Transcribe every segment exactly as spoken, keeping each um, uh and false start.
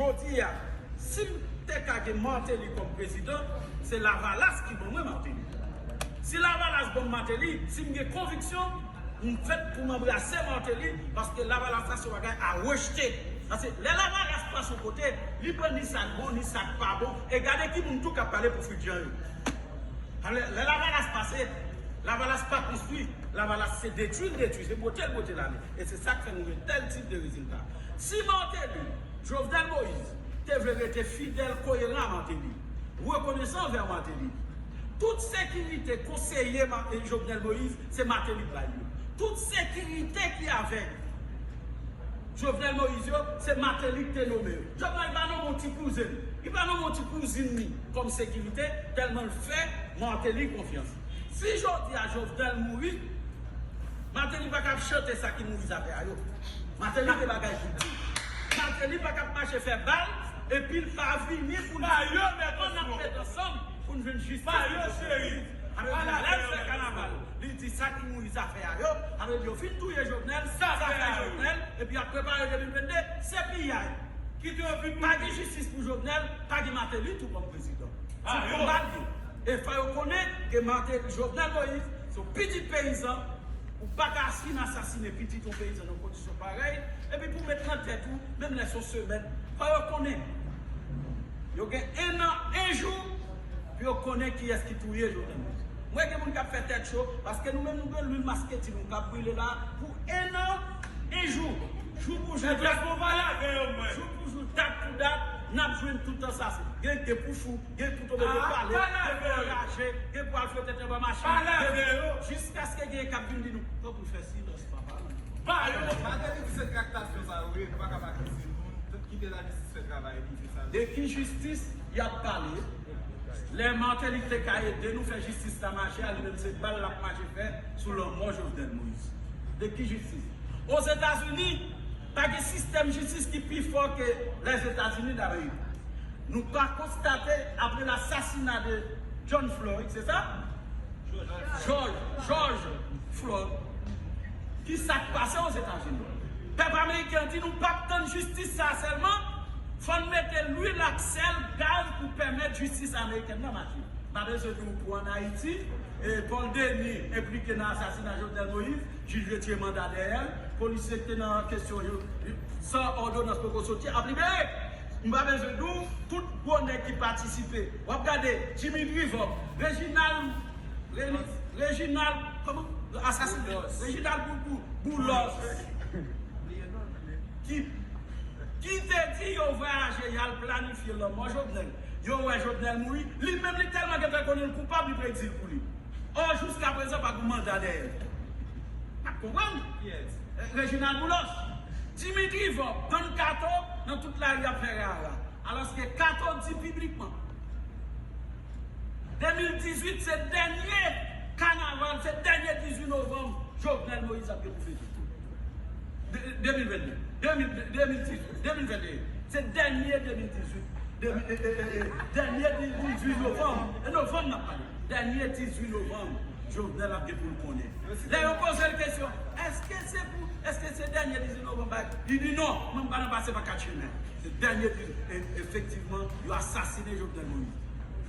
Jodi a, si m te ka gen Martelly kòm prezidan, se Lavalas ki ban mwen Martelly. Si Lavalas ban m Martelly, si m gen konviksyon, m fèt pou m anbrase Martelly, paske Lavalas la se yon bagay a rejte. Paske lè Lavalas pase yon kote, li pran ni sa k bon, ni sa k pa bon. E gade ki moun tou k ap pale pou Fritz Jean yo. Alò, lè Lavalas pase, Lavalas pa konstwi. Lavalas se detwi l detwi, se bwote l bwote l ale. E se sa k fè nou gen tèl tip de rezilta. Si Martelly, Jovenel Moïse, te vle rete fidèl, koyeran a Martelly, rekonesan anvè Martelly, tout sekirite konseye Ma- e Jovenel Moïse, se Martelly k bay yo. Tout sekirite ki avèk Jovenel Moïse yo, se Martelly ki te nonmen yo. Jovenel pa nonmen yon ti kouzen. Li pa nonmen yon ti kouzin li kòm sekirite, tèlman l fè Martelly konfyans. Si jodi a Jovenel mouri, Martelly pa ka ap chante sa ki mouri zafè a yo. Martelly gen bagay pou l di. Martelly pa ka ap mache fè bal, epi l pa vini pou l di, kòman n ap met ansanm pou n jwenn jistis pou Jovenel. Alò, lè l fè kanaval, li di sa ki mouri zafè a yo, alò, yo fin touye Jovenel, zafè Jovenel, epi y ap prepare de mil vennde, se piyay. Pa gen jistis pou Jovenel, pa gen Martelly tou kòm prezidan. Se konba l ye. E fò yo konnen ke Martelly, Jovenel Moïse, se yon pitit peyizan, ou pa ka fin asasinen pitit yon peyizan nan kondisyon parèy, epi pou met nan tèt ou, menm lè se yon semèn, fò yo konnen. Yo gen en an, en jou, pou yo konnen kiyès ki touye Jovenel Moïse. Mwen gen moun k ap fè tèt cho, paske nou menm nou gen lwil masketi nou k ap brile la pou en an, en jou. Jou pou jou, jou pou jou, dat pou dat, n ap jwenn tout ansase. Gen k gen pou fou, gen k pou tonbe de pale, gen k pou anraje, gen k pou al fè tèt anba machin, gen pou, jiskaske gen k ap vin di nou, tanpri fè silans, papa. Malgre tout se traktasyon sa yo ye, nou pa ka pa kite moun, kite lajistis fè travay li, se sa. De ki jistis y ap pale? Lè Martelly te ka ede nou fè jistis la mache a, li menm se bal l ap mache fè sou lanmò Jovenel Moïse. De ki jistis? Ozetazini, pa gen sistèm jistis ki pi fò ke Lèzetazini Damerik. Nou ka konstate, apre lasasina de John Floyd, se sa? George, George Floyd. Ki sa k pase Ozetazini? Pèp ameriken an di nou p ap tann jistis sa a sèlman, fò n mete lwil ak sèl, gaz pou pèmèt jistis amerikèn nan mache. M pa bezwen di w pou ann Ayiti, e Paul Denis enplike nan asasina Jovenel Moïse, jij retire manda dèyè l, polisye ki te nan kesyon yo, yo, san òdonans poko soti, ap libere. M pa bezwen di w, tout gwo nèg ki patisipe. W ap gade Dimitri Vorbe, Reginald, Reni- Reginald, kòman? Asasinen. Boulos. Reginald Bou- Bou- Boulos. Ki, ki te di yo vwayaje, y al planifye lanmò Jovenel. Yo wè Jovenel mouri. Li menm, li tèlman gentan konnen l koupab, li pran egzil pou li. Ò, jiska prezan, pa gen manda dèyè l. N ap konprann? Reginald Boulos. Dimitri Vorbe, tann Kato, nan tout lari ap fè rara. Alòske Kato di piblikman, de mil dizuit se dènye kanaval, se dènye dizuit novanm Jovenel Moïse ap gen pou fete. De- de mil vennde, de mil, de mil dizuit, de mil vennde, se dènye de mil dizuit, de mil, e, e, e, e, dènye dizuit novanm, e novanm n ap pale, dènye dizuit novanm, Jovenel ap gen pou l konnen. Lè yo poze l kesyon, èske se pou, èske se dènye dizuit novanm, li di non, mwen m pa nan pase pa kat chemen. Se dènye di, e- efektivman, yo asasinen Jovenel Moïse.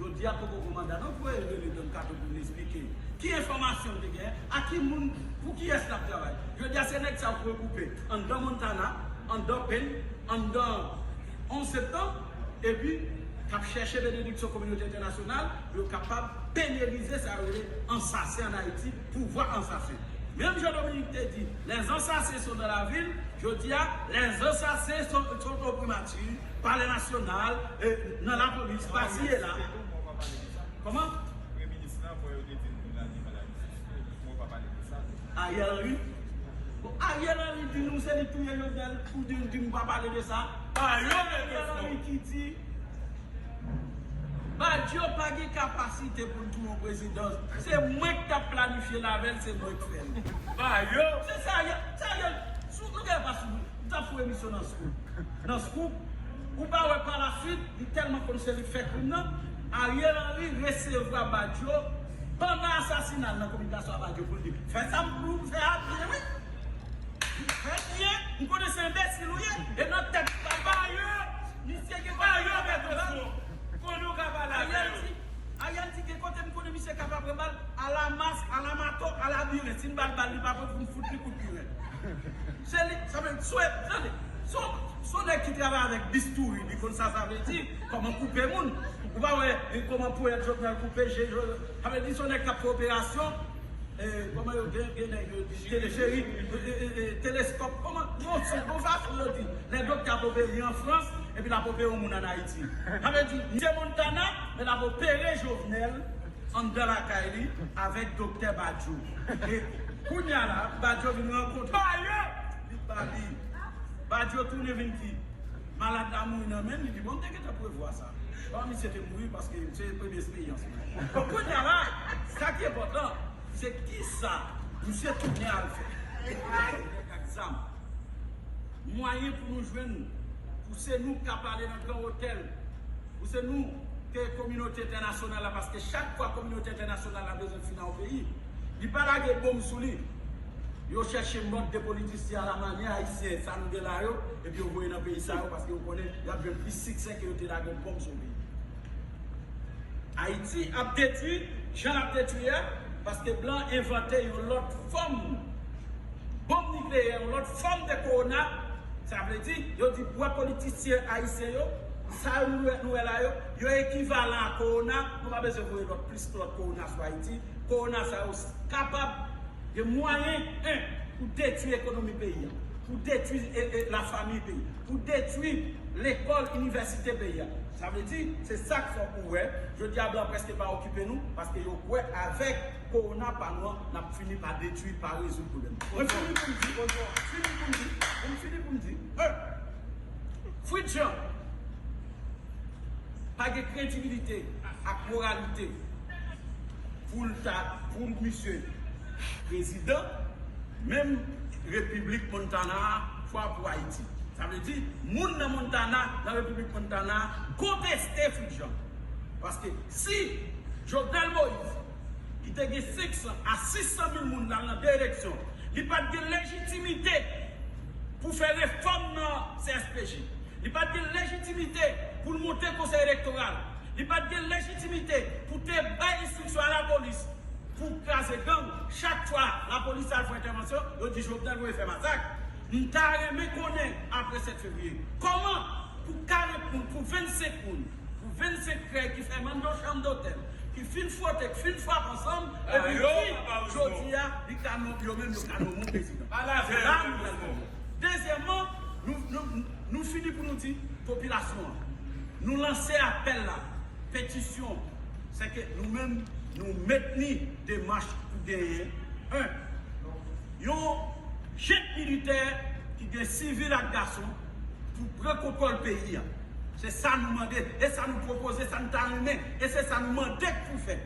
Jodi a, poko gen manda non pou yo rele Don Kato pou l esplike ki enfòmasyon l te gen, a ki moun, pou kiyès l ap travay. Jodi a, se nèg sa yo k regwoupe anndan Montana, anndan Payne, anndan onz septanm, epi k ap chèche benediksyon kominote entènasyonal pou yo kapab penelize sa yo rele ansasen ann Ayiti, pouvwa ansasen. Menm jan Dominique te di, les ansasen sont dans la ville, jodi a, les ansasen sont, sont au primati, palè nasyonal, e, nan lapolis, pasi e la. Kòman? Premye minis la, mwen yo te di nou la, li maladi. Mwen pa pale de sa. Ariel Henry? Bon, Ariel Henry di nou se li touye Jovenel, ou di, di nou pa pale de sa. Ariel Henry ki di, Badio pa gen kapasite pou l touye yon prezidan. Se mwen k t ap planifye l avè l, se mwen k fè l. Badio! Se sa, Ariel, se Ariel, sou, nou gen pa sou, nou t ap fè emisyon nan Scoop. Nan Scoop, ou pa wè pa la swit, li tèlman konn se li k fè krim nan, Ariel Henry resevwa Badio pandan asasina l nan komitasyon a Badio pou l di, fè sa m pou m fè a byen, wi. Fè byen, m konnen se enbesil ou ye, e nan tèt pa Badio, misye Swe, tande, se yon, se yon nèg ki travay avèk bistouri, li konn sa sa vle di, kòman koupe moun. Ou pa wè, e, kòman ponyèt Jovenel koupe je, je, sa vle di se yon nèg k ap fè operasyon, e, kòman yo gen, gen nèg yo di, teleferi, e, e, e, e, teleskòp, kòman, yon, se yon fason yo di, lè doktè ap opere an Frans, epi l ap opere yon moun ann Ayiti. Sa vle di, misye Montana, men l ap opere Jovenel anndan lakay li avèk doktè Badio. E kounye a la, Badio vin rankontre li, ba li. Badio tounen vin di, malad la mouri nan men l, li di, bon, m te gentan prevwa sa. Bon, misye te mouri paske se premye esperyans mwen. Bon, kounye a la, sa ki enpòtan, se kisa misye tounen al fè. Nèg ak zam. Mwayen pou nou jwenn, pou se nou k ap ale nan gran otèl, pou se nou ke kominote entènasyonal la, paske chak fwa kominote entènasyonal la bezwen fin nan yon peyi, li pa lage bonm sou li. Yo chèche mòd de politisyen alamanyè ayisyen, sa nou gen la yo, epi yo voye nan peyi sa yo, paske yo konnen y ap jwenn plis siksè ke yo te lage bonm sou peyi. Ayiti ap detwi, jan l ap detwi a, paske blan envante yon lòt fòm bonm nikleyè, yon lòt fòm de kowona. Sa vle di, yo di bwa politisyen ayisyen yo, sa yo nou wè, nou wè la yo, yo ekivalan a kowona, nou pa bezwen voye lòt, plis lòt kowona sou Ayiti. Kowona sa yo kapab gen mwayen, en, pou detwi ekonomi peyi a, pou detwi, e, e, lafanmi peyi, pou detwi lekòl, inivèsite peyi a. Sa vle di, se sa k fè w wè, jodi a blan prèske pa okipe nou, paske yo kwè avèk kowona pa nou an, n ap fini pa detwi, pa rezoud pwoblèm. Mwen fini pou m di, fini pou m di, mwen fini pou m di, e, Fritz Jean pa gen kredibilite ak moralite pou l ta, pou misye prezidan, menm Repiblik Montana a, fwa pou Ayiti. Sa vle di, moun nan Montana, nan Repiblik Montana a, konteste Fritz Jean. Paske si Jovenel Moïse, ki te gen senk san a sis san mil moun nan, nan de eleksyon, li pa t gen lejitimite pou fè refòm nan C S P J. Li pa t gen lejitimite pou l monte konsèy elektoral. Li pa t gen lejitimite pou te bay enstriksyon a lapolis pou kraze gang. Chak fwa lapolis al fè entèvansyon, yo di Jovenel voye fè masak. M ta renmen konnen, apre sèt fevriye, kòman pou karant moun, pou vennsenk moun, pou vennsenk krèy ki fè mann yon chanm dotèl, ki fin fwote, ki fin frape ansanm, epi di, jodi a, li ka non, yo menm yo ka nonmen yon prezidan. Se la nou pral pran. Dezyèmman, nou, nou, nou fini pou nou di popilasyon an, nou lanse apèl la, petisyon, se ke nou menm, nou mentni demach pou genyen, en, yon jent militè ki gen sivil ak gason pou pran kontwòl peyi a. Se sa nou mande, e sa nou pwopoze, sa nou ta renmen, e se sa nou mande k pou fèt.